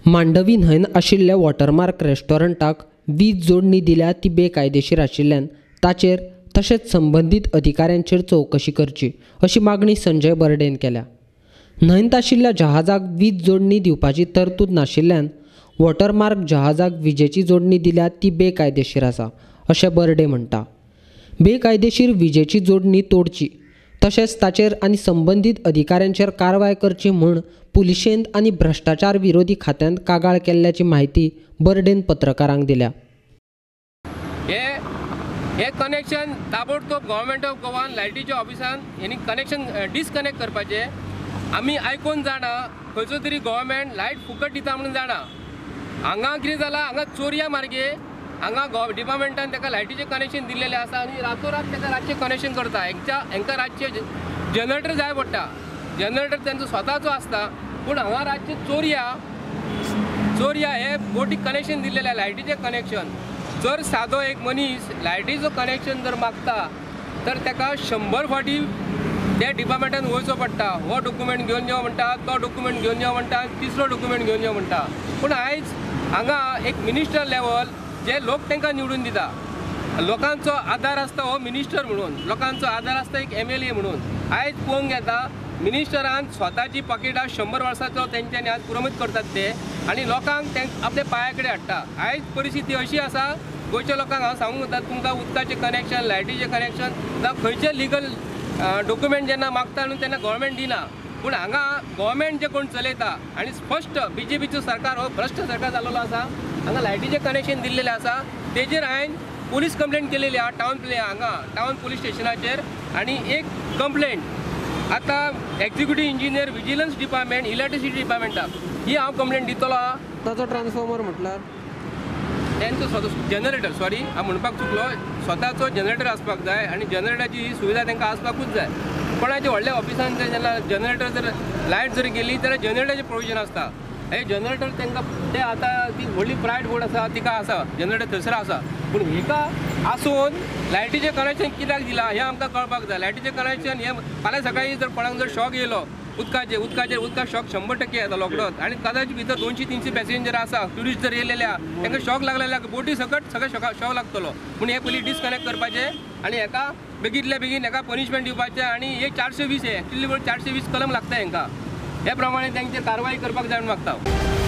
मांडवी न्हंयन आशिल्ल्या वॉटरमार्क रेस्टॉरंटाक वीज जोडणी दिल्या ती बेकायदेशीर आशिल्ल्यान ताचेर तशेंच संबंदीत अधिकाऱ्यांचेर चवकशी करची अशी मागणी संजय बर्डेन केल्या. न्हंयत आशिल्ल्या जहाजाक वीज जोडणी दिवपाची तरतूद नाशिल्ल्यान वॉटरमार्क जहाजाक विजेची जोडणी दिल्या ती बेकायदेशीर आसा अशें बर्डे म्हणटा. बेकायदेशीर विजेची जोडणी तोडची तशेंच ताचेर आनी संबंदीत अधिकाऱ्यांचेर कारवाय करची म्हूण पुलिशेंत आनी भ्रश्टाचार विरोधी खात्यांत कागाळ केल्ल्याची म्हायती बर्डेन पत्रकारांक दिल्या. हे कनेक्शन ताबडतोब गव्हर्मेंट ऑफ गोवान लायटीच्या ऑफिसान हेणी कनेक्शन डिसकनेक्ट करपाचें. आमी आयकून जाणा खंयचो तरी गव्हर्मेंट लायट फुकट दिता म्हणून जाणा. हांगा कितें जालां, हांगा चोरया मार्गे हांगा डिपार्टमेंटान ताका लायटीचें कनेक्शन दिल्लेलें आसा आनी रातोरात ताका रातचें कनेक्शन करता. हेंकां रातचें जनरेटर जाय पडटा, जनरेटर तेंचो स्वताचो आसता, पूण हांगा रातचें चोरया हे बोटीक कनेक्शन दिल्लेलें लायटीचें कनेक्शन. जर सादो एक मनीस लायटीचो कनेक्शन जर मागता तर ताका 100 फावटी त्या डिपार्टमेंटान वयचो पडटा. हो डॉक्युमेंट घेवन यो म्हणटा, तो डॉक्युमेंट घेवन यो म्हणटा, तिसरो डॉक्युमेंट घेवन यो म्हणटा. पूण आयज हांगा एक मिनिस्टर लेवल जे लोक तांकां निवडून दिता, लोकांचो आदार आसता हो मिनिस्टर म्हणून, लोकांचो आदार आसता एक MLA म्हणून. आयज पळोवंक येता मिनिस्टरान स्वताची पाकिटां 100 वर्साचो तेंच्यांनी आज पुरमीत करतात ते आनी लोकांक ते आपल्या पांया कडेन हाडटा. आयज परिस्थिती अशी आसा गोंयच्या लोकांक हांव सांगूंक वता, तुमकां उदकाचें कनेक्शन, लायटीचें कनेक्शन जावं खंयचें लिगल डॉक्युमेंट जेन्ना मागता न्हू तेन्ना गव्हर्मेंट दिना. पूण हांगा गव्हर्मेंट जें कोण चलयता आनी स्पश्ट BJPचो सरकार हो भ्रश्ट सरकार जाल्लो आसा. हांगा लायटीचें कनेक्शन दिल्लेलें आसा तेजेर हांवें पुलीस कंप्लेन केलेली आहा टावन हांगा टावन पुलीस स्टेशनाचेर. आनी एक कंप्लेन आतां executive engineer, vigilance department, electricity डिपार्टमेंटाक ही हांव कंप्लेन दितलो आहा. ताचो ट्रान्सफॉर्मर म्हटल्यार तेंचो स्वता जनरेटर, सॉरी हांव म्हणपाक चुकलो, स्वताचो जनरेटर आसपाक जाय आनी जनरेटराची ही सुविधा तांकां आसपाकूच जाय. कोणाच्या व्हडल्या ऑफिसान जर जेन्ना जनरेटर जर लायट जर गेली जाल्यार जनरेटराचें प्रोविजन आसता. हे जनरेटर तांकां ते आतां ती व्हडली प्रायवेट बोर्ड आसा तिका आसा जनरेटर थंयसर आसा, पूण हिका आसून लायटीचें कनेक्शन कित्याक दिलां हें आमकां कळपाक जाय. लायटीचें कनेक्शन हें फाल्यां सकाळीं जर कोणाक जर शॉक येयलो उदकाचेर, उदकाक शॉक 100% येता रोखडोच. आनी कदाचित भितर 200-300 पॅसेंजर आसा, ट्युरिस्ट जर येयलेले आहा तांकां शॉक लागले जाल्यार बोटी सकट सगळें शॉक लागतलो. पूण हे पयलीं डिसकनेक्ट करपाचें आनी हेका बेगींतल्या बेगीन हेका पनिशमेंट दिवपाचें. आनी हे 420 हे एक्चुअली 420 कलम लागता हेंकां, हे प्रमाणे तांचेर कारवाय करपाक जाय म्हूण मागता.